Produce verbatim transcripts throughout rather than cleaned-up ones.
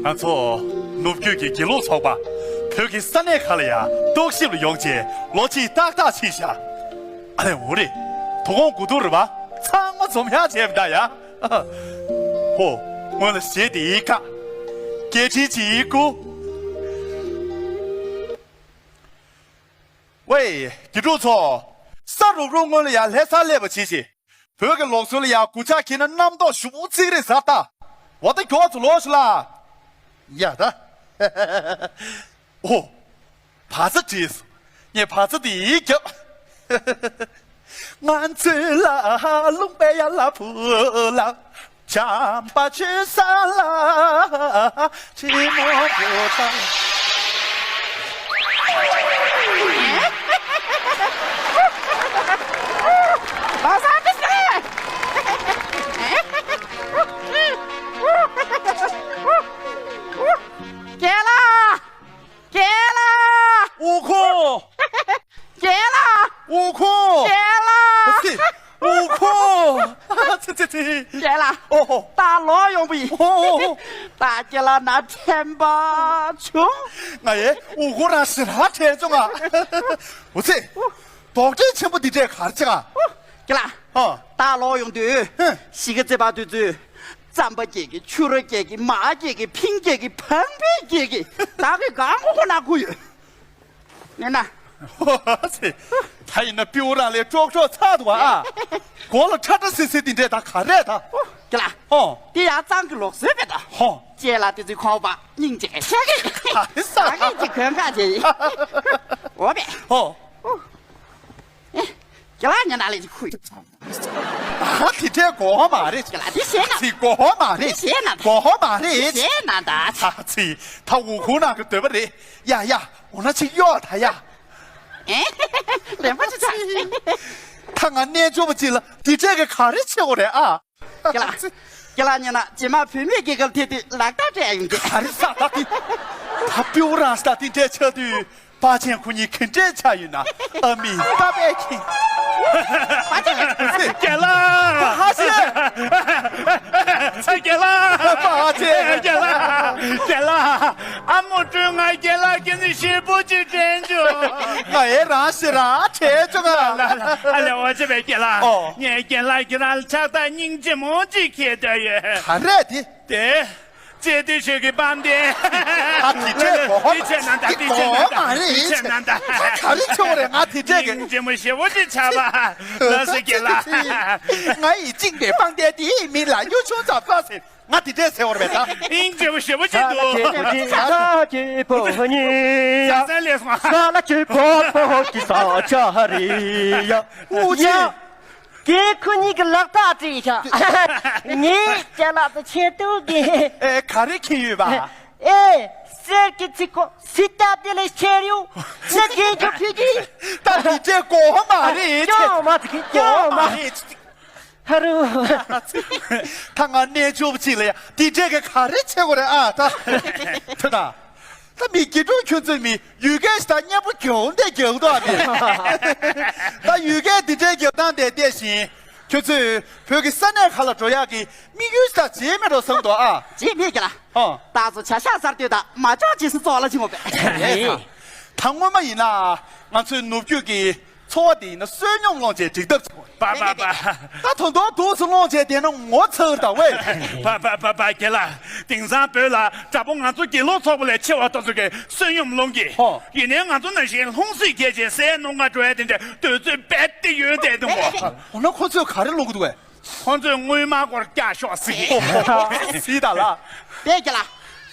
ང་ཚོ་ནུབ་རྒྱུད་ཀྱི་དགེ་ལུགས་ཚོགས་པ་བོད་ཀྱི་ས་གནས་ཁག་ལ་ཡང་རྟོག་ཞིབ་ལ་ཡོང་རྗེས་ལོ་གཅིག་ཏག་ཏག་ཕྱིན་བཞག་ཨ་ལས་འོ་རེད། དོ་དགོང་དགུ་ཐུག་རེད་པ། ཚང་མ་འཛོམས་ཡག་བྱས་པ་ད་ཡ། ཧོ། སྔོན་ལ་གཞས་དེ་ཡིན་ཁ། སྐད་འཕྲིན་ཅིག་ཡིན་ཁུ། ཝེ། དགེ་ཕྲུག་ཚོ། ས་རུབ་རུབ་སྔོན་ལ་ཡ་ལྷ་སར་སླེབས་པ་བྱེད་ཅིག་བོད་ཀྱི་ལུགས་སྲོལ་ལ་ཡ་གུ་ཆ་འཁྱེར་ན་རྣམ་རྟོག་ཞུ་བོ་ཚིག་རེད་ཟ་ལྟ། འོ་ད་མགྱོགས་ཙམ་ལོག་ཤོག་ལ། ཡ་ད། ཨོ། བ་ཚྭ་བྲིས་སོང་། ངས་བ་ཚྭ་དེ་ཡིས་བརྒྱབ། ང་ཚོའི་ལ་ལུང་པའི་ཡ་ལ་བུ་ལ། བྱམས་པ་ཆོས་ས་ལ། ཁྲི་མོ་བུ་དང་། ལ་ས་ཏི་སེ། རྒན་ལགས། རྒན་ལགས། ཨོ་ཁོ། རྒན་ལགས། ཨོ་ཁོ། རྒན་ལགས། ཨོ་ཁོ། ཚེ་ཚེ་ཚེ། རྒན་ལགས། ཨོ་ཧོ། ད་ལོག་ཡོང་པ་ཡིན། ཨོ་ཧོ། ད་རྒན་ལགས་ན་དྲན་པ་བྱུང་། ང་ཡེ་ཨོ་ཁོ་རང་ཞེ་དྲག་དྲན་བྱུང་ང་། འོ་ཚེ། དོགས་འདྲི་ཆེན་པོ་འདི་འདྲས་ག་རེ་བྱེད་ང་། རྒན་ལགས། ཨ། ད་ལོག་ཡོང་དུས། ཧེ། གཞིས་ཀ་རྩེ་བར་དུས་ཚོད། རྩམ་པ་སྐྱེལ་གི། ཕྱུ་ར་སྐྱེལ་གི། མར་སྐྱེལ་གི། ཕིང་སྐྱེལ་གི། བང་བི་སྐྱེལ་གི། ད་གི་གང་གོ་ཁོ་ན་ཁུ་ཡོད། ནས་ན། ཧོ་ཚེ། ད་ཡིན་ན་པིའུ་རང་ལས་ཀྲོག་ཀྲོག་ཚར་འདུག་ཨ། མགོ་ལ་ཁྲ་ཁྲ་སིལ་སིལ་འདི་འདྲས་ད་ག་རེད་ད། རྒན་ལགས། ཧོ། འདི་ཡང་གཙང་གི་ལུགས་སྲོལ་རེད་ད། ཧོ། ཅེ་ལ་དེ་ཚོའི་ཁོང་པ་སྙིང་རྗེ་ཆེ་གི། ཧ་ཧི་ས། ད་གི་ཅི་གོན་ཁ་ཅེ་ཡིན། འོ་བས། ཧོ། ཨེ། རྒན་ལགས་ཉན་ན་ལས་ཀྱི་ཁུ་ཡིན། ཨ་དེ་འདྲའི་གོ་བ་མ་རེད། རྒན་ལགས་འདི་ཞེད་ན། ཚིག་གོ་བ་མ་རེད། འདི་ཞེད་ན་ད། གོ་བ་མ་རེད། ཞེད་ན་ད། ཨ་ཚིག་ད་འུ་ཁུ་ནང་གི་འདོད་པ་རེད། ཡ་ཡ། འོ་ན་ཅིག་གཡོག་ད་ཡ། ཨེ། ལན་པ་ཅི་ཆ། ད་ང་རྣལ་འབྱོར་པ་ཅིག་ལ་འདི་འདྲའི་གི་ག་རེ་བྱེད་དགོས་རེད་ཨ། རྒན་ལགས། རྒན་ལགས་ཉན་ན་རྗེས་མ་བུད་མེད་རྒྱལ་ཁབ་ཐད་དུས་ལག་རྟགས་སྤྲད་ཡོང་གི། ག་རེ་ས་ད་དེ། ད་པིའུ་རང་ས་དེ་འདྲས་ཆགས་དུས་པ་ཆེན་ཁོ་གཉིས་ག་འདྲས་ཆགས་ཡོད་ན་ཨ་མི་ད་པས་ཁྱེད། པ་ཆེན། རྒན་ལགས། ཧ་ཤེ། རྒན་ལགས། པ་ཆེན། རྒན་ལགས། རྒན་ལགས། ཨ་མོ་སྤྲུལ་ང་རྒན་ལགས་ཁྱེད་ནི་ཞེ་པོ་ཅིག་དྲན་བྱུང་། ང་ཨེ་རང་ཞེ་རང་དྲན་བྱུང་ང་། ལ་ལ་ཨ་ལེ་འོ་ཅེ་བའི་རྒན་ལགས། ཨོ། ངས་རྒན་ལགས་ཁྱེད་རང་ལ་ཕྱག་རྟགས་སྙིང་རྗེ་མོ་ཅིག་འཁྱེར་འདོད་ཡོད། ག་རེ་དེ། དེ། ཅེ་དེ་ཞོལ་གྱི་པང་གདན། ཨ་དེ་འདྲས་གོ་བ་མ་རེད། དེ་ཆེ་ན་ད་དེ་ཆེ་ན་ད་དེ་ཆེ་ན་ད། ག་རེ་ཆོག་རེད་ང་དེ་འདྲས་གི། སྙིང་རྗེ་མོ་ཞེ་པོ་ཅིག་ཆགས་པ། ལགས་སོ་རྒན་ལགས། ང་ཡི་བཅིངས་པའི་པང་གདན་དེའི་མིང་ལ་གཡུ་ཆུང་ཙམ་ཕ་ཟེར། ང་དེ་འདྲས་ཟེར་བ་རེད་པས་ད། ཨིན་ཇི་བ་ཞེ་པོ་ཅིག་འདུག་ས་ཆེ་པོ་གཉིས་ཡ། ས་ལ་ཆེ་པོ་པོ་གི་ས་ཆ་རེད་ཡ། ཨུ་ཅི། ཡ། རྒན་ཁོ་གཉིས་ཀྱི་ལག་རྟགས་བྲིས་ཤག་ངས་ཅ་ལག་ཏུ་ཆེ་ཏུ་གི། ཨེ་ག་རེ་ཁྱེར་ཡོད་པ། ཨེ། གསེར་གྱི་ཚིག་གོ་སི་ཏ་དེ་ལས་ཆེར་ཡོད། ན་རྒན་ཁྱོད་ཕུད་ཀྱི། ད་དེ་འདྲས་གོ་བ་མ་རེད། ཅོ་མ་ཐུག་གི་ཅོ་མ་རེད། ཧ་རུ། ད་ང་རྣལ་འབྱོར་པ་ཅིག་ལ་ཡ་དེ་འདྲས་ཀྱི་ག་རེ་བྱེད་དགོས་རེད་ཨ་ད། ཐོས་དང་། ད་མི་དགེ་ཕྲུག་ཁྱོད་ཚོས་མི་ཡུལ་སྐད་ཞིག་ད་སྙན་པོ་རྒྱག་འདས་རྒྱག་འདུག་ཨ་མི། ད་ཡུལ་སྐད་འདི་འདྲས་རྒྱག་སྟངས་དེ་བལྟས་ཤིང་ཁྱོད་ཚོས་བོད་ཀྱི་ས་གནས་ཁག་ལ་འགྲོ་ཡག་གི་དམིགས་ཡུལ་ཞིག་ད་བྱེད་མེད་འགྲོ་བསམ་འདུག་ཨ། བྱེད་མེད་ཀྱི་ལ། ཧོ། ད་ཚོ་བྱ་ཤག་གསར་གཏོད་དང་མ་ཅོག་ཅེས་སུ་གཙོ་བོ་ལ་ཕྱིན་འོ་པས། ད་སྔོན་མ་ཡིན་ན་ང་ཚོའི་ནུབ་རྒྱུད་ཀྱི་ཚོ་བ་དེ་ཡིན་ན་བསོད་སྙོམས་སློང་བྱས་འགྲིག་ཐབས་བྱུང་བ། པ་པ་པ། ད་དོན་དུ་དུས་སུ་སློང་བྱས་བསྡད་ན་ངོ་ཚ་ད་ཝེ། པ་པ་པ་པ་རྒན་ལགས། དེང་སང་བོད་ལ་དྲག་པོ་ང་ཚོ་དགེ་ལུགས་ཚོགས་པ་ལས་ཆེ་བ་དེ་ཚོ་གིས་བསོད་སྙོམས་སློང་གི། ཧོ། ཡིན་ནའི་ང་ཚོ་ནང་བཞིན་ལྷུང་བཟེད་བརྒྱབ་བྱས་སའི་ནང་ང་འགྲོ་ཡ་དེ་འདྲ་དུས་ཚོད་རྦད་དེ་ཡོལ་བསྡད་འདུག་གོ། འོ་ན་ཁོ་ཚོས་ག་རེ་སློང་གི་འདུག་ཝེ། ཁོང་ཚོས་དངུལ་སྨར་སྐོར་བཀྱག་ཤོག་ཟེར། ཟེར་ད་ལ། དེ་རྒྱ་ལ།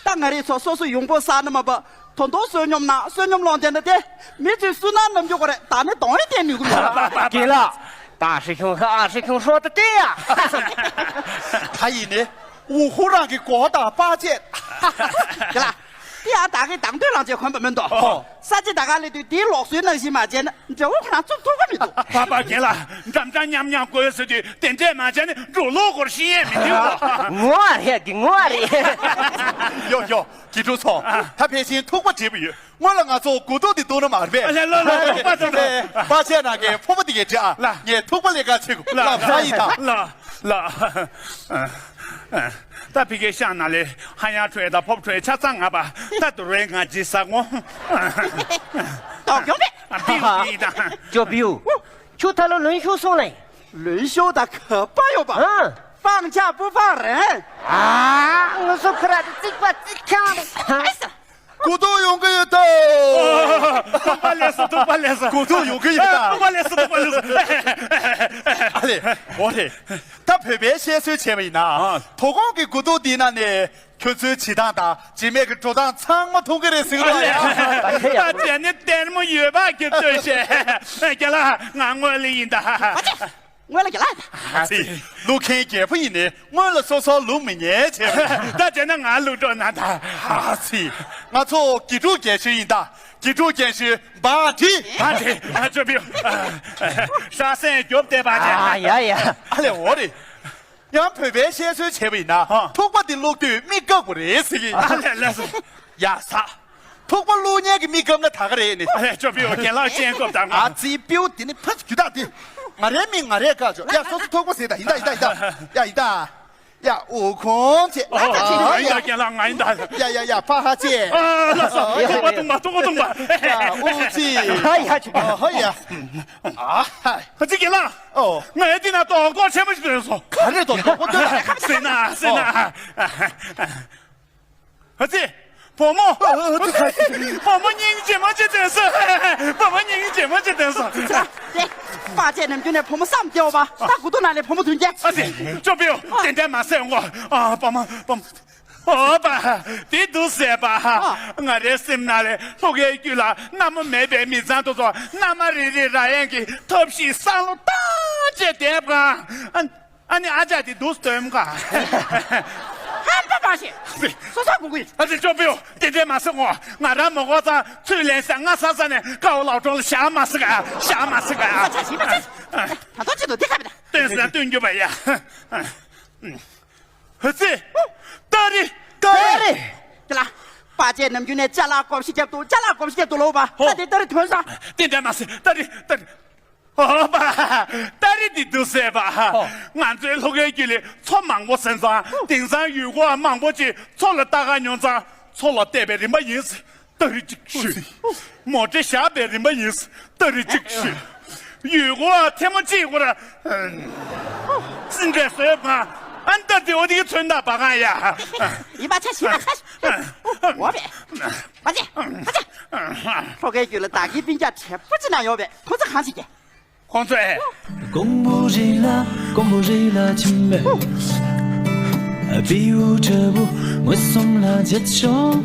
ད་ང་རེ་ཚོ་སོ་སོ་ཡོང་སྤོ་ས་ནི་མ་པ། དོན་དུ་བསོད་སྙོམས་ན་བསོད་སྙོམས་སློང་བསྡད་ན་དེ། མི་ཚོས་སུན་སྣང་ནམ་རྒྱུ་གོ་རེད། ད་ནི་གདོང་ཡི་དེ་ནུས་གི་མི་འདུག་རྒན་ལགས། ད་ཧྲི་ཁྱུང་ཧ་ཧྲི་ཁྱུང་ཧྲོ་ད་དེ་ཡ། ད་ཡིན་ནི། འུ་ཧུ་རང་གི་གོ་དང་པ་ཅེ། རྒན་ལགས། དེ་ཡང་ད་གི་དང་དོད་ལང་ཅེ་གོན་པ་མི་འདུག་ཧོ། ས་ཅི་ད་ག་ལེ་དུས་དེའི་ལོག་སུའི་ནང་བཞིན་མ་བྱས་ན་འབྲས་བུ་ཁོ་རང་ཚུགས་ཐུབ་ཀ་མི་འདུག་པ་པ་རྒན་ལགས། འགྲམ་ལྕག་མཉམ་མཉམ་དགོས་ཟེར་དུས་དེ་འདྲས་མ་བྱས་ནས་འགྲོ་ལོག་སྐོར་ཤེས་ཡས་མི་འདུག་ངོ་མ་རེད་གི་ངོ་མ་རེད། ཡོ་ཡོ་དགེ་ཕྲུག་ཚོ། ད་ཕལ་ཆེར་ཐུག་པ་བྲིས་པ་ཡོད། སྔོན་ལ་ང་ཚོ་དགུ་ཐུག་དེ་བཏུང་ན་མ་རེད་པས། ཨ་ལེ་ལོ་ལོ་ལོ་པ་ཚོ་ལོ། པ་ཆེ་ནང་གི་ཕོ་པ་དེ་གའི་བྲིས་ཨ། ལ། ངས་ཐུག་པ་ལས་ཀ་བྱེད་དགོས། ལ། ལ་ས་ཡི་དང་། ལ། ལ། ད་ཕི་ཀའི་ཤང་ན་ལེ་ཧ་ཡང་ཁྲོས་དང་ཕོབ་ཁྲོས་ཆ་ཚང་ང་པ་ད་དུ་རེ་ང་ཇི་ས་ངོ་། དོག་ཡོང་པས། པིའུ་ཡིན་དང་། ཅོ་པིའུ། ཁྱོད་ད་ལོ་ལོན་ཤོར་སོང་ལེ། ལོན་ཤོར་ད་ག་པ་ཡོད་པ། ཨ། སྤང་ཆ་པུ་ཕ་རེད། ཨ། ང་ཚོ་ཁ་ར་དེ་རྩིག་པ་རྩིག་ཁང་རེད། གོ་ཐོས་ཡོང་གི་ཡོད་དོ། ཐུག་པ་ལས་སོ་ཐུག་པ་ལས་སོ། གོ་ཐོས་ཡོང་གི་ཡོད་ད། ཐུག་པ་ལས་སོ་ཐུག་པ་ལས་སོ། ཨ་ལེ། འོ་རེད། ད་བོད་པའི་བཤད་སྲོལ་བྱས་པ་ཡིན་ན། ཨ། དོ་དགོང་གི་གོ་ཐོས་འདི་ན་ནས་ཁྱོད་ཚོའི་བྱེད་སྟངས་དང་བྱེད་མེད་ཀྱི་འགྲོ་སྟངས་ཚང་མ་མཐོང་གི་རེད་ཟེར་གི་རེད། ད་བྱས་ནས་ལྟད་མོ་ཡོད་པ་གི་ལྟོས་ཤེས། རྒན་ལགས་ང་དངོས་ལ་ཡིན་ད། སྔོན་ལ་རྒྱ་ལགས། ཨ་ཙི། ལུག་མཁན་རྒྱལ་པོ་ཡིན་ནས་སྔོན་ལ་སོ་སོར་ལུག་མི་ཉན་བྱས་པ། ད་བྱས་ན་ང་ལུག་འགྲོ་ན་ད། ཨ་ཙི། ང་ཚོ་དགེ་ཕྲུག་རྒན་ཤོས་ཡིན་ད། དགེ་ཕྲུག་རྒན་ཤོས་འབའ་ཁྲི། འབའ་ཁྲི། ཨ་ཅོ་པིའུ། ཤ་སེན་རྒྱོབ་བསྡད་པ་ཅན། ཨ་ཡ་ཡ། ཨ་ལེ་འོ་རེད། ཡང་བོད་པའི་བཤད་སྲོལ་བྱས་པ་ཡིན་ན། ཧ། ཐུག་པ་འདི་བླུག་དུས་མིག་བཀབ་དགོས་རེད་ཟེར་གི། ཨ་ལེ་ལེ་སོ། ཡ་ས། ཐུག་པ་བླུག་མཁན་གྱི་མིག་བཀབ་ན་ད་ག་རེད་ནི། ཨ་ལེ་ཅོ་པིའུ་རྒན་ལགས་སྤྱན་བཀབ་དང་། ཨ་ཙི་པིའུ་དེ་ནི་ཕ་རྒྱུ་དག་དེ། ང་རའི་མིག་ང་རས་བཀག་ཆོག་ཡ་སོ་སོ་ཐུག་པ་ཟེར་ད་ཡིན་ད་ཡིན་ད་ཡིན་ད། ཡ་ཡིན་ད། ཡ་འུ་ཁོང་ཆེ། ཨ་ང་ཡིན་ད་རྒན་ལགས་ང་ཡིན་ད། ཡ་ཡ་ཡ་ཕ་ཧ་ཆེ། ཨ་ལགས་སོ་ཐུག་པ་ཐུག་པ་ཐུག་པ་ཐུག་པ། ཡ་འུ་ཅི། ཨ་ཡ་ཆུ། ཨ་ཧ་ཡ། ཨ་ཧ། ཨ་ཙི་རྒན་ལགས། ཨོ། ང་ཡི་འདི་ན་རྡོག་རྡོག་ཆེན་པོ་ཞིག་ཐོན་སོང་། ག་རེ་རྡོག་རྡོག་པོ་ཐོན་སོང་། ཟེར་ན་ཟེར་ན། ཨ་ཙི། བུ་མོ། ཨ་ཙི། བུ་མོ་སྙིང་རྗེ་མོ་ཅིག་ཐོན་སོང་། བུ་མོ་སྙིང་རྗེ་མོ་ཅིག་ཐོན་སོང་། དེ། པ་ཅན་ནམ་རྒྱུན་ནས་བུ་མོ་བསམ་སྟེ་ཡོད་པ། ད་གུ་དུ་ན་ལས་བུ་མོ་ཐོན་རྒྱ། ཨ་ཙི། ཅོ་པིའུ་དེ་འདྲ་མ་ཟེར་ངོ་། ཨ་བུ་མོ་བུ་མོ། ཨོ་པ། དེ་འདུག་ཟེར་པ། ཨ། ང་རའི་སེམས་ནང་ལས་ལྷོ་ཁའི་རྒྱུད་ལ་མནའ་མ་མེད་པའི་མི་ཚང་དེ་ཚོ་མནའ་མ་རེ་རེ་རག་ཡག་གི་ཐབས་ཤེས་བསམ་བློ་བཏང་བྱས་བསྡད་པ། ཨ་ཨ་ནི་ཨ་ཅག་དེ་འདུག་སྟོན་ག་ཧམ་པ་མ་བྱེད། སོ་སོ་དགོངས་ཀྱི། ཨ་ཙི་ཅོ་པིའུ་དེ་འདྲས་མ་ཟེར་ངོ་། ང་རང་མ་གོ་ཙང་ཚུར་ལན་ཟེར་ང་ས་ས་ནས་དཀའ་བ་ལའོ་གྲོང་ལ་བཞག་མ་ཟེར་ག་བཞག་མ་ཟེར་ག་ཨ་ཅག་བྱེད་མ་བྱེད། ད་དོ་ཅི་འདུག་དེ་ཁ་བའི་ད། སྟོན་ཟེར་སྟོན་རྒྱུ་པ་ཡ། ཧ་ཙི། ཏ་རི། ཏ་རི། དེ་ལ། པ་ཅན་ནམ་རྒྱུན་ནས་ཅ་ལག་གོམས་གཤིས་རྒྱབ་ཏུ་ཅ་ལག་གོམས་གཤིས་རྒྱབ་ཏུ་ལོག་པ། ཧོ། ད་དེ་ཏ་རི་ཐོན་ས། དེ་འདྲ་མ་ཟེར་ཏ་རི་ཏ་རི། ཧོ་པ། ཏ་རི་འདི་འདུག་ཟེར་པ། ཧོ། ང་ཚོའི་ལྷོ་ཁའི་རྒྱུད་ལ་མཚོ་མང་པོ་ཟིན་ཙང་དེང་སང་ཡུལ་སྐོར་བ་མང་པོ་ཅིག་མཚོ་ལ་ལྟ་ག་ཉོན་ཙང་མཚོ་ལ་བལྟས་པའི་རིམ་པ་ཡིན། ཏ་རི་གཅིག་ཤོད། མོ་ཊ་བཞག་པའི་རིམ་པ་ཡིན། ཏ་རི་གཅིག་ཤོད། ཡུལ་སྐོར་བ་ཐལ་མོ་གཅིག་སྐོར་ཙི་འདྲ་བཟོས་པ། ཨན་ཏ་དེ་འོ་དེ་གི་ཚོན་མདངས་པ་གང་ཡ། ཡིན་པ་ཆ་ཞིག་ལ་ཁ་ཤས། འོ་བས། པ་ཅེ། པ་ཅེ། ལྷོ་ཁའི་རྒྱུད་ལ་བདག་གི་སྤུན་ཀྱག་གྲས་པ་ཅིག་ན་ཡོད་པས་ཁོ་ཚོ་གང་ཞིག་གི། ཁོང་ཚོས། ཀོང་པོ་རི་ལ་ཀོང་པོ་རི་ལ་ཆིམ་མེ། བེའུ་ཁྲ་བོ་ངོས་སོམ་ལ་འཇལ་ཆོག་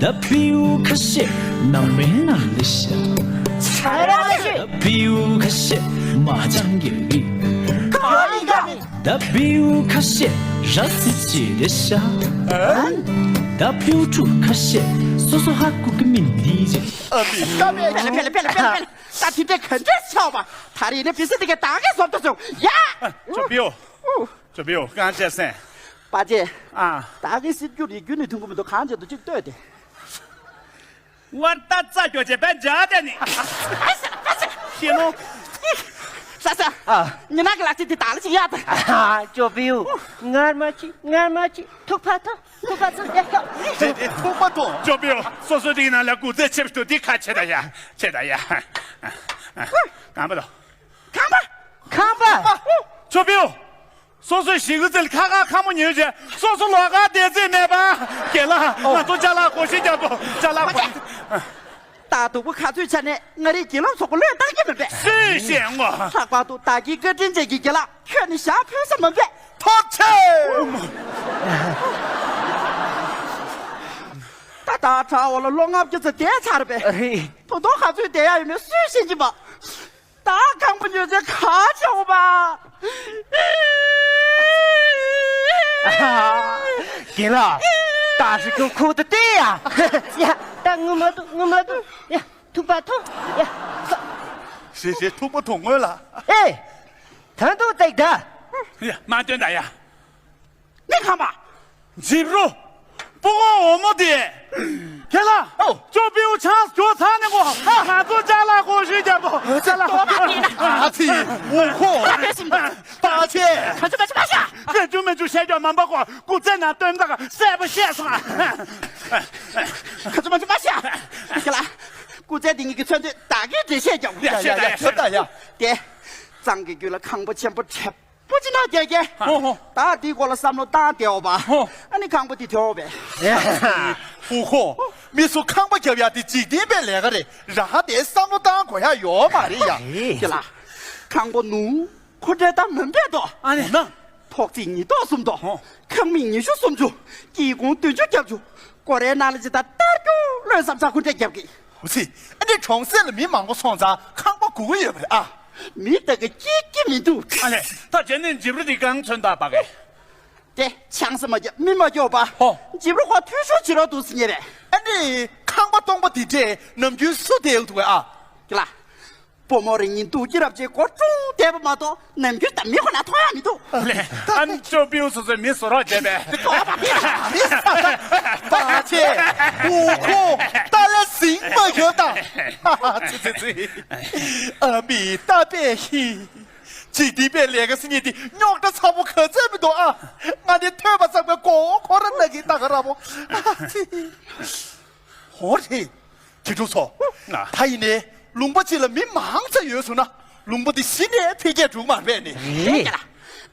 ད་བེའུ་ཁ་ཤས་ནང་མའི་ནང་ལ་ཤ། ད་བེའུ་ཁ་ཤས་མ་ཅང་གི་རི། ད་བེའུ་ཁ་ཤས་ར་སི་ཅི་རེ་ཤ། ད་བེའུ་ཕྲུག་ཁ་ཤས་སོ་སོ་ཧ་གོ་གི་མིན་འདི་རེད། ཨ་མི་ཀ་མེད་ཀྱི། ཕེ་ལེ་ཕེ་ལེ་ཕེ་ལེ་ཕེ་ལེ། ད་དེ་འདྲའི་ག་འདྲ་ཆགས་པ། ད་རེས་ནས་བི་སི་དེ་ག་ད་གའི་བཟོ་ལྟ་བྱུང་ཡ། ཅོ་པིའུ། ཅོ་པིའུ་གང་བྱས་སེམས། པ་ཅེ། ཨ། ད་གའི་སྲིད་རྒྱུ་རིགས་རྒྱུན་ནས་མཐུན་གི་མི་འདུག་གང་བྱས་འདུག་ཅིག་ལྟོས་ཏེ། ཝར་ད་རྩ་ཀྱོ་ཅེ་པན་ཇ་དེ་ནི། ཤེས་ནོ། ས་ས། ཨ། ཉི་ན་གི་ལག་ཅིག་དེ་ད་ལ་ཅིག་ཡ་ད། ཨ། ཅོ་པིའུ། ངར་མ་ཅིག་ངར་མ་ཅིག་ཐུག་པ་ཐོ། ཐུག་པ་ཐོ། ཡ་ཡ། ཐུག་པ་ཐོ། ཅོ་པིའུ། སོ་སོ་དེའི་ནང་ལ་གུ་རྩེ་ཆེ་བ་དེ་ཁ་ཆེ་ད་ཡ། ཆེ་ད་ཡ། ཁང་པ་དོ། ཁང་པ། ཁང་པ། ཅོ་པིའུ། སོ་སོའི་ཞིག་གུ་རྩེ་ལ་ཁ་ཁ་ཁ་མོ་ཉོས་རྗེས་སོ་སོ་ལོགས་ཀ་བསྡད་རྩིས་མེད་པ། རྒན་ལགས་ང་ཚོ་ཅ་ལག་བགོ་བཤའ་རྒྱབ་དོ་ཅ་ལག་བགོ་བཤའ། ད་སྡུག་པོ་ག་ཚོད་ཆ་ནས་ང་རའི་དགེ་སློབ་ཚོགས་པ་བློས་བཏང་གི་མེད་པས། སུས་ཤེས་ངོ་། ལྷག་པར་དུ་བདག་གི་བཀའ་དྲིན་ཅན་གྱི་རྒན་ལགས་ཁྱོད་ནི་ཞག་ཕུལ་ས་མ་འབད། ཐུགས་ཆེ། ད་ད་གྲྭ་བ་ལ་ལོ་ལྔ་བརྒྱ་ཙམ་བསྡད་ཚར་པས། ད་དུང་ག་ཚོད་བསྡད་ཡ་ཡོད་མེད་སུས་ཤེས་ཀྱི་མ། ད་ཁང་པ་ཉོ་ཚེ་ག་བྱེད་འོ་པ། རྒན་ལགས། ད་རི་ཀོ་ཁུག་ཏུ་བལྟས་ཡ། ཡ། ད་ངུ་མ་འདུག་ངུ་མ་འདུག་ཡ། ཐུག་པ་ཐོ། ཡ། ཞེས་ཞེས་ཐུག་པ་ཐོ་སྔོན་ལ། ཨེ། ད་འདུག་སྟེག་ད། ཡ། མ་སྟོན་ད་ཡ། ནི་ཁང་པ། འཇིབ་རུ། སྤུ་གུ་འོ་མོ་དེ། ཁྱེད་ལ། ཨོ། ཅོ་པིའུ་ཆང་སྐྱོ་ཚ་ནི་གོ་ང་ཚོ་ཅ་ལག་གོ་ཤུལ་རྒྱབ་པོ་ཅ་ལག་གོ་ཤུལ། ཨ་ཙི། འུ་ཁོ། པ་ཆེ། ཁ་ཚུ་པ་ཆེ་པ་ཤ། རེ་བྱུང་མེད་བྱུང་བཤད་རྒྱུ་མ་འབའ་གོ། སྐུ་ཚེ་ནང་སྟོན་ཟླ་ག་གསལ་པོ་བཤད་སོང་ཨ། ཁ་ཚུ་མ་ཚུ་མ་བཤད། ཁྱེད་ལ། སྐུ་ཚེ་འདི་ཉིད་ཀྱི་མཚོན་དོན་ད་གིན་འགྲེལ་བཤད་རྒྱབ། ཡ་ཡ་ཡ་ཁྱོད་ད་ཡ། དེ། གཙང་གི་རྒྱུད་ལ་ཁང་པ་ཆེན་པོ་གྲབས་པོ་ཅི་ན་རྒྱག་གེ། ཧོ་ཧོ། ད་འདིའི་སྐོར་ལ་བསམ་བློ་བཏང་བསྡད་འོ་བ། ཧོ། ཨ་ནི་ཁང་པ་འདི་དེ་འོ་བས། ཧུ་ཧོ། མི་སུ་ཁང་པ་རྒྱབ་ཡ་དེ་འཇིག་རྟེན་པའི་ལས་ཀ་རེད། རང་དེ་བསམ་བློ་བཏང་དགོས་ཡ་ཡོད་མ་རེད་ཡ། ཁྱེད་ལ། ཁང་པ་ནུ། ཁོ་འདྲ་ད་མིན་པས་དོ། ཨ་ནི། ན། ཐོག་བརྩེགས་ཉིས་སྟོང་གསུམ་དོ། ཧོ། ཁང་མིག་ཉི་ཤུ་སུམ་ཅུ། སྐྱིད་ཁུང་བདུན་ཅུ་གྱ་བཅུ། སྒོ་རའི་ནང་ལ་ཇི་ལྟར་ལྟར་རྒྱུ་ལོས་བསམ་ཚ་ཁུ་འདྲ་རྒྱབ་གི། འུ་ཚེ། ཨ་ནི་གྲོང་གསེབ་ལ་མི་མང་པོ་སོང་ཙང་ཁང་པ་དགོས་ཀྱི་ཡོད་པ་རེད་ཨ། མི་ད་ག་སྐྱིད་ཀྱི་མི་འདུག་ཨ་ལས། ད་བྱས་ནས་འཇིབ་རུ་འདི་གང་མཚོན་ད་པ་གས། དེ་ཆང་ས་མ་རྒྱབ་མི་མ་རྒྱོབ་པ། ཧོ། འཇིབ་རུ་ཁོ་འཐུས་ཤོར་བྱེད་རོགས་འདུག་ཟེར་ཉེ་རེད། ཨ་ནི་ཁང་པ་སྟོང་པ་འདི་འདྲས་ནམ་རྒྱུན་སུ་བསྡད་ཡོད་འདུག་གས་ཨ། ཀི་ལ། བུ་མོ་རེ་གཉིས་འདུག་ཀྱི་རབས་ཅིག་སྒོ་ཀྲུང་བསྡད་པ་མ་གཏོགས་ནམ་རྒྱུན་ད་མི་ཁོ་ན་མཐོང་ཡ་མི་འདུག་ལེ། ཨ་ནི་ཅོ་པིའུ་སོ་སོའི་མི་བཟོ་རོགས་བྱས་པས། ཨོ་བ་མི་ལ་མི་ས་ས་པ་ཆེ་བུ་ཁོ་ཏ་ལ་སིང་མ་ཡོད་ད། ཨ་ཙི་ཙི་ཙི། ཨ་མི་ཏ་པེ་ཧི། ཇི་ཏི་པའི་ལས་ཀ་སི་ཉིད་དེ་རྙོག་དྲ་ཚ་པོ་ག་ཚད་མི་འདུག་ཨ། ང་ནི་ཐོས་པ་ཙམ་པའི་མགོ་ཁོ་ར་ན་གི་ཏ་ག་ར་བོ། ཨ་ཙི། ཧོ་རེད། དེ་འགྲོ་སོ། ང་། ད་ཡིན་ནའི་ལུང་པ་གཅིག་ལ་མི་མང་ཙམ་ཡོད་སོང་ན་ལུང་པ་འདི་གཞི་ནས་འཕེལ་རྒྱས་འགྲོ་གི་མ་རེད་ནི། རེད་ཀྱ་ལ།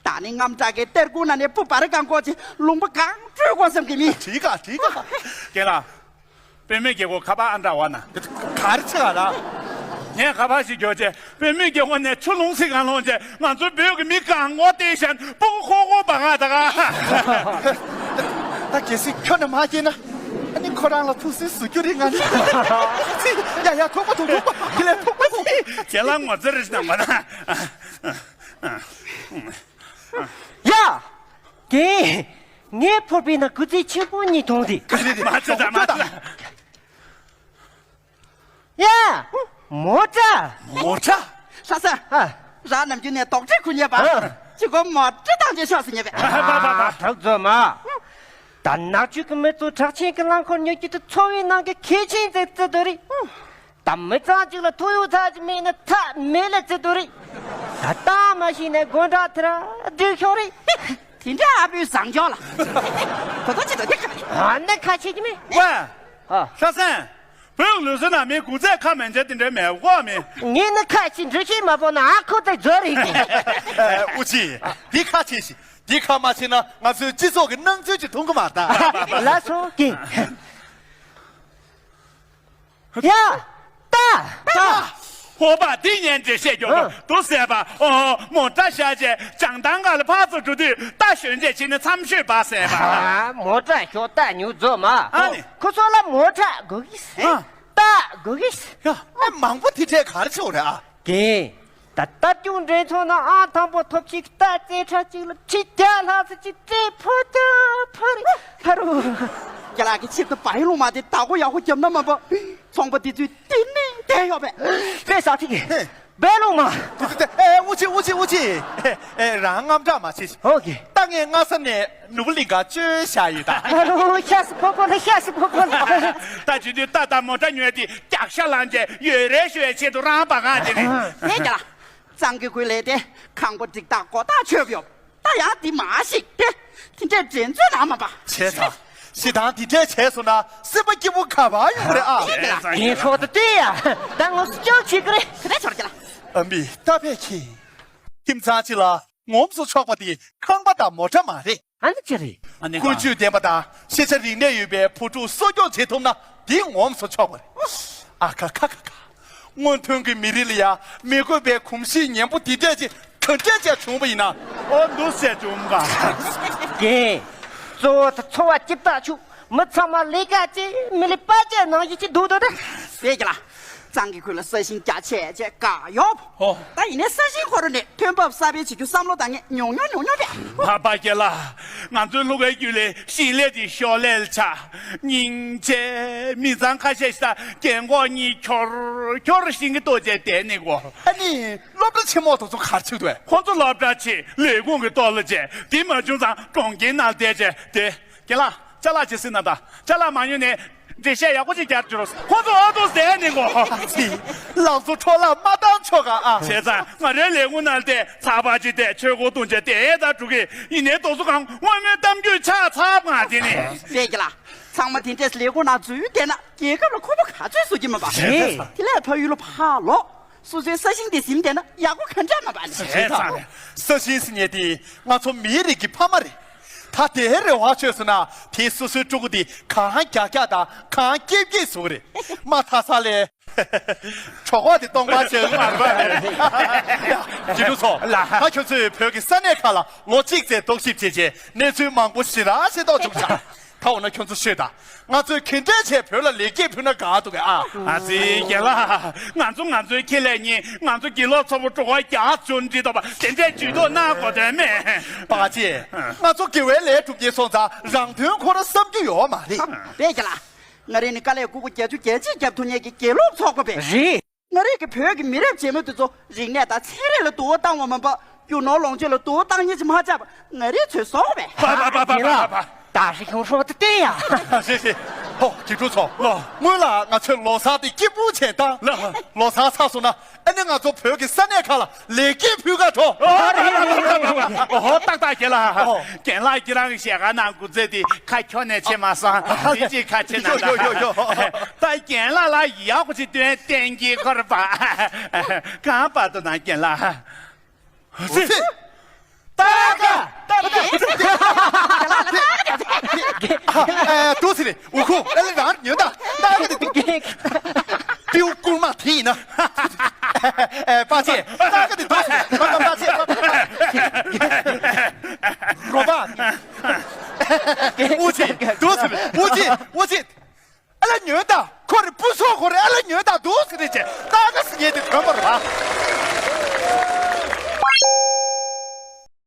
ད་ནི་རྔམ་དྲག་གི་གཏེར་ཁུང་ནང་ནས་ཕུ་བར་གང་གོ་ཅི་ལུང་པ་གང་བྲོས་གོ་བསམ་གི་མི། དྲིས་ག་དྲིས་ག་རྒན་ལགས། དཔེ་མེད་རྒྱལ་སྒོ་ཁ་པར་ཨ་འདྲ་བ་ན། ག་རེ་ཆེ་ག་ལ། ངས་ཁ་པར་ཞིག་རྒྱོགས་རྗེས་དཔེ་མེད་རྒྱལ་སྒོ་ནས་ཆུ་ལུང་སི་གང་ལོང་རྗེས་ང་ཚོའི་བོད་ཀྱི་མི་གང་གོ་བལྟས་ཤན་པོ་ཁོ་ཁོ་བ་ང་ད་ག་ད་གལ་སྲིད་ཁྱོད་ནས་མ་སྐྱེས་ན། ཨ་ནི་ཁོ་རང་ལ་ཐུགས་སུན་ཟུག་རྒྱུ་རེད་ང་ནི། ཡ་ཡ་ཐུག་པ་ཐུག་ཐུག་པ་དེ་ལས་ཐུག་པ་ཐུག་ཁྱེད་ལ་ངོ་ཚ་རེ་ཞིག་དང་མ་ན། ཡ། དེ། ངའི་ཕོར་པའི་ནང་སྐུ་ཚེ་ཆེན་པོ་གཉིས་མཐོང་དེ། མ་ཚད་དང་མ་ཚད། ཡ། མོ་ཊ། མོ་ཊ། ཧྲ་ས། ཨ། ར་ནམ་རྒྱུན་ནས་དོག་ཁྲེས་ཁུར་ཉེས་པ། ཨ། ཅི་གོ་མོ་ཊ་བཏང་རྗེས་ཤོག་ཟེར་ཉེས་པས། ཨ་ཧ་ཧ་ཧ། གྲོགས་མཛོད་མ། ད་ནག་ཆུ་གི་མི་ཚོ་གྲགས་ཆེན་གྱི་རླངས་འཁོར་ཉོ་རྒྱུ་དེ་འཚོ་བའི་ནང་གི་གལ་ཆེན་ཟེར་བརྩི་འདོད་རེད། ད་མི་ཚང་གཅིག་ལ་ཐོ་ཡོད་ཚ་གཅིག་མེད་ན་ཐ་མེད་ལ་བརྩི་འདོད་རེད། ད་ལྟ་མ་ཤེས་ན་དགོན་གྲྭ་དེ་ར་སྒྲིག་ཤོག་རེད། དེ་འདྲ་ཨ་བུའི་བཟང་སྐྱོང་ལ། ད་ལྟ་ཅི་ད་དེ་ཁ་མེད། ཨ་ནི་ཁ་ཆེ་གི་མེད། ཝ། ཨ། ཤ་སེན། བོད་ལུགས་སྲོལ་ནང་མི་གུང་ཚད་ཁ་མན་ཆད་དེ་འདྲའི་མེད་གོ་མི། ངས་ནི་ཁ་ཆེ་འདྲི་ཤེས་མ་པོ་ན་ཨ་ཁོ་ཚོ་རྫོ་རེད་གི། ཨ་ཨུ་ཆི། འདི་ཁ་ཆེ་ཞིག་འདི་ཁ་མ་ཆེ་ན་ང་ཚོའི་སྤྱི་ཚོགས་ཀྱི་སྣང་ཚུལ་ཅིག་མཐོང་གི་མ་ད། ལ་སོ་གི། ཡ། ད། ད། ཧོ་པ་འདི་ཉན་འདྲེ་བཤད་རྒྱོ་ཨ། འདུག་ཟེར་པ། ཨོ་མོ་ཊ་ཤ་ཆེ་བྱང་ཐང་ག་ལ་ཕར་ཚུར་འགྲོ་དུས་རྟ་ཞོན་ཆེ་ཕྱིན་ན་མཚམས་ཤོད་པ་ཟེར་པ། ཨ། མོ་ཊ་ཤོ་རྟ་ཉུ་རྫོ་མ། ཨ་ནི། ཁོ་ཚོ་ལ་མོ་ཊ་དགོས་གི་ཟེར། ཨ། རྟ་དགོས་གི་ཟེར། ཡ། ཨ་མང་པོ་དེ་འདྲས་ག་རེ་བྱེད་རེད་ཨ། རྒན། ད་ལྟ་སྐྱོང་འདྲེན་ཚོགས་ནང་ཨང་དང་པོ་ཐོབ་ཅིག་རྟ་རྩེ་ཁྲ་གཅིག་ལ་ཁྲི་བརྒྱ་ལྷག་ཙམ་གཅིག་སྤྲད་ཕོ་ཏ་ཕ་རི་ཕ་རུ། རྒྱ་ལག་གི་ཆེད་དུ་བ་ཡི་ལུང་མ་དེ་བདག་པོ་ཡག་པོ་བརྒྱབ་ན་མ་པ། ཚོང་པ་དེ་ཚོས་དེ་ནས་བསྡད་ཡོད་པས། པས་ས་ཐིག་གི། ཧེ། བའི་ལུང་མ། ཨེ་ཨུ་ཆི་ཨུ་ཆི་ཨུ་ཆི། ཨེ་རང་རྔམ་དྲག་མ་བྱེད། ཨོ་ཀེ། ད་ངས་སྔ་ས་ནས་ནོར་བུ་གླིང་ག་བཅོལ་བཞག་ཡོད་ད། ཨ་རོ་ཤ་སི་ཕོ་ཕོ་ལ་ཤ་སི་ཕོ་ཕོ་ལ། ད་བྱེད་དུས་རྟ་དང་མོ་ཊ་ཉོས་ཏེ་རྒྱག་ཤ་ལངས་རྗེས་ཡོད་རེ་ཞུ་བའི་ཆེད་དུ་རང་པ་གང་དེ་རེད། དེ་རྒྱ་ལ། གཙང་གི་ཁུལ་ལས་དེ་ཁང་པ་སྒྲིག་སྟངས་གོ་རྟགས་ཆོད་ཡོད། ད་ཡང་འདི་མ་ཞིག་དེ། དེ་འདྲས་འགྲན་རྩོད་ནང་མ་པ། བྱས་ཙང་། ཞེ་སྡང་འདི་འདྲས་བྱས་སོང་ན་སེམས་པ་སྐྱིད་པོ་ག་པར་ཡོང་གི་རེད་ཨ། དེ་རྒྱ་ལ། དེ་ཚོ་ད་ལྟོས་ཡ། ད་ངོ་སུ་ཅོག་བྱེད་ཀྱི་རེད། ག་རེ་ཆོར་རྒྱ་ལ། ཨ་མི་ད་ཕེ་ཁྱི། ཁྱིམ་ཚང་གཅིག་ལ་ངོམ་སོ་ཆོག་པ་དེ་ཁང་པ་དང་མོ་ཊ་མ་རེད། ཨ་ནི་ཅི་རེད། ཨ་ནི་ཀུན་སྤྱོད་ལྡན་པ་དང་ཤེས་བྱ་རིག་གནས་ཡོད་པའི་བུ་ཕྲུག་གསོ་སྐྱོང་བྱེད་ཐུབ་ན་འདི་ངོམ་སོ་ཆོག་པ་རེད། ཨ་ཁ་ཁ་ཁ་ཁ། སྔོན་ཐོན་གྱི་མི་རིགས་ལ་ཡ་མི་དགོས་པའི་གོམས་གཤིས་ངན་པོ་འདི་འདྲས་ཅིག་ག་འདྲས་ཅིག་བྱུང་བ་ཡིན་ན། ཨོ་འདུག་སེ་བྱུང་ག་རྒན། གཙོ་བོ་དེ་འཚོ་བ་སྐྱིད་ཐག་ཆོད། མི་ཚང་མ་ལས་ཀ་བྱེད། མི་ལས་པ་བྱེད་ནང་བཞིན་ཅིག་འདུག་འདུག་ད། ཟེར་གྱི་ལ། གཙང་གི་ཁུལ་ལ་ས་ཞིང་རྒྱ་ཆེ་ཆེ་ག་ཡོད། ཨོ། ད་ཡིན་ནའི་ས་ཞིང་ཁོ་ར་ནས་ཐོན་འབབ་གསར་སྤེལ་བྱེད་རྒྱུ་བསམ་བློ་བཏང་མཁན་ཉུང་ཉུང་ཉུང་ཉུང་རེད། མ་པ་སྐྱེ་ལ། ང་ཚོའི་ལྷོ་ཁའི་རྒྱུད་ལས་ཞིང་ལས་དེ་ཤོག་ལས་ལ་ཆགས། སྙིང་རྗེ། མི་ཚང་ཁ་ཤས་ཤིག་ད་རྒན་གོག་གཉིས་འཁྱོར་འཁྱོར་ཞིང་གི་ལྟོ་ཆས་དེད་ནི་གོ། ཨ་ནི་སློབ་གྲྭ་ཆེན་མོ་དེ་ཚོ་ག་རེ་བྱེད་འདུག་གས། ཁོ་ཚོ་སློབ་གྲྭ་ཆེ་ལས་ཁུངས་ཀྱི་ལྟོ་ལ་བྱས་དེ་མ་བྱུང་ཙང་གྲོང་ཁྱེར་ནང་བསྡད་བྱས་དེ། རྒན་ལགས་ཅ་ལག་ཅིག་སྲིད་ན་ད་ཅ་ལག་མ་ཉོས་ནས། འགྲེལ་བཤད་ཡག་པོ་ཅིག་རྒྱག་རྒྱུ་རོགས། ཁོ་ཚོ་ཨ་ཏོ་ཟེར་ནི་གོ། ལགས་སོ། འཕྲོ་བརླག་མ་བཏང་ཆོག་ག་ཨ། བྱས་ཙང་ང་རའི་ལས་ཁུངས་ནང་དེ་ཚགས་པར་ཅིག་དེ་ཆོས་འཁོར་བཏུང་བྱས་དེ་ད་འགྲོ་གི་ཡིན་ནའི་རྡོ་སོ་གང་དངོས་མོལ་གཏམ་རྒྱུད་ཆགས་ཚར་ང་དེ་ནི། དཔེ་རྒྱ་ལ། ཚང་མ་དེ་འདྲས་ལས་ཁུངས་ནང་འཛུལ་བསྡད་ན་རྒྱལ་ཁབ་ལ་ཁོ་པ་ག་ཚོད་བཟོ་གི་མ་པ། རེད། དེ་ལས་ཕ་ཡུལ་ལ་ཕར་ལོག་སོ་སོའི་ས་ཞིང་དེ་ཟིན་བསྡད་ན་ཡག་པོ་ག་འདྲ་མ་པ་ནི། བྱས་ཙང་ས་ཞིང་ཟིན་ཡས་དེ་ང་ཚོ་མིའི་རིགས་ཀྱི་ཕ་མ་རེད། ད་དེའི་རེ་བ་བཅོལ་སོང་ན་དེ་སོ་སོའི་ཕྲུ་གུ་དེ་གང་རྒྱག་རྒྱག་དང་གང་སྐྱེབ་སྐྱེབ་བཟོ་གི་རེད། མ་མཐའ་ས་ལས། གྲོད་ཁོག་དེ་སྟོང་པ་བྱེད་ཀྱི་མ་རེད་པ། ཡ། དགེ་ཕྲུག་ཚོ། ལགས། ད་ཁྱོད་ཚོས་བོད་ཀྱི་ས་གནས་ཁག་ལ་ལོ་གཅིག་ཙམ་རྟོག་ཞིབ་བྱས་རྗེས་གནས་ཚུལ་མང་པོ་ཞེ་དྲག་ཤེས་རྟོགས་བྱུང་ཆ། ད་འོ་ན་ཁྱོད་ཚོ་ཤོད་དང་། ང་ཚོས་ག་འདྲས་བྱས་བོད་ལ་ལེགས་སྐྱེས་ཕུལ་ན་དགའ་འདུག་གས་ཨ། ཨ་ཙི་རྒན་ལགས། ང་ཚོ་ང་ཚོའི་ཁེ་ལས་གཉིས་ང་ཚོ་དགེ་སློབ་ཚོ་བོ་གྲོད་ཁོག་རྒྱགས་བྱུང་འདྲི་དོ་པ་དེ་འདྲས་ཇུས་གཏོགས་གནང་དགོས་དོན་མེད། པ་ཅེ། ང་ཚོ་དགེ་བའི་ལས་སྒྲུབ་མཁན་སོང་ཙང་རང་དོན་ཁོ་ར་བསམ་རྒྱུ་ཡོད་མ་རེད། དཔེ་རྒྱ་ལ། ང་རེ་ནི་དཀའ་ལས་ཁུར་ཁུར་བརྒྱད་ཅུ་གྱ་གཅིག་བརྒྱབ་ཐུབ་མཁན་གྱི་དགེ་སློབ་ཚོགས་པ་པས། རེད། ང་རེ་གི་བོད་ཀྱི་མི་རབས་རྗེས་མ་དེ་ཚོ་རིག་གནས་དང་ཚན་རིག་ལ་དུ་བ་བཏང་བ་མིན་པ་རྒྱུ་ནོར་ལོངས་སྤྱོད་ལ་དུ་བ་བཏང་མཁན་ཅིག་མ་ཆགས་པ་ང་རེ་ཚོས་བཟོ་དགོས་པས། པ་པ་པ་པ་པ་པ། ད་ཧྲི་ཁྱོད་ཧྲོ་ཏི་ཏེ་ཡ། ཞེ་ཞེ། ཧོ་དགེ་ཕྲུག་ཚོ། ལོ། སྔོན་ལ་ང་ཚོས་ལོ་གསར་དེ་སྐྱིད་པོ་བྱས་དང་། ལོ། ལོ་གསར་ཚར་སོང་ན། ཨ་ནི་ང་ཚོ་བོད་ཀྱི་ས་གནས་ཁག་ལ་ལེགས་སྐྱེས་ཕུལ་ག་འགྲོ། ཨོ་ཏག་ཏག་རྒན་ལགས། ཨོ། རྒན་ལགས་ཁྱེད་རང་གི་ཞལ་ཁ་ནང་སྐུ་ཚེ་དེ་ཁ་ཁྱོན་ནས་ཕྱེ་མ་སོང་། དེ་ཅིག་ཁ་ཕྱེ་ན་ཡོ་ཡོ་ཡོ་ཡོ། ད་རྒན་ལགས་ལ་ཡག་པོ་ཞིག་སྟོན་བསྟན་གྱི་ཁོར་པ། གང་པ་དུ་ན་རྒན་ལགས། ཨོ་ཙི། ཏག་ཏག་ཨ། ཨ། ཏོག་ཙི་རེད། འུ་ཁུ། ཨ་ལེ་རང་ཉོན་ད། ཏག་ཏག་ཏིའུ་ཀུར་མ་དེ་ཡིན་ན། ཨ། པ་ཅེ།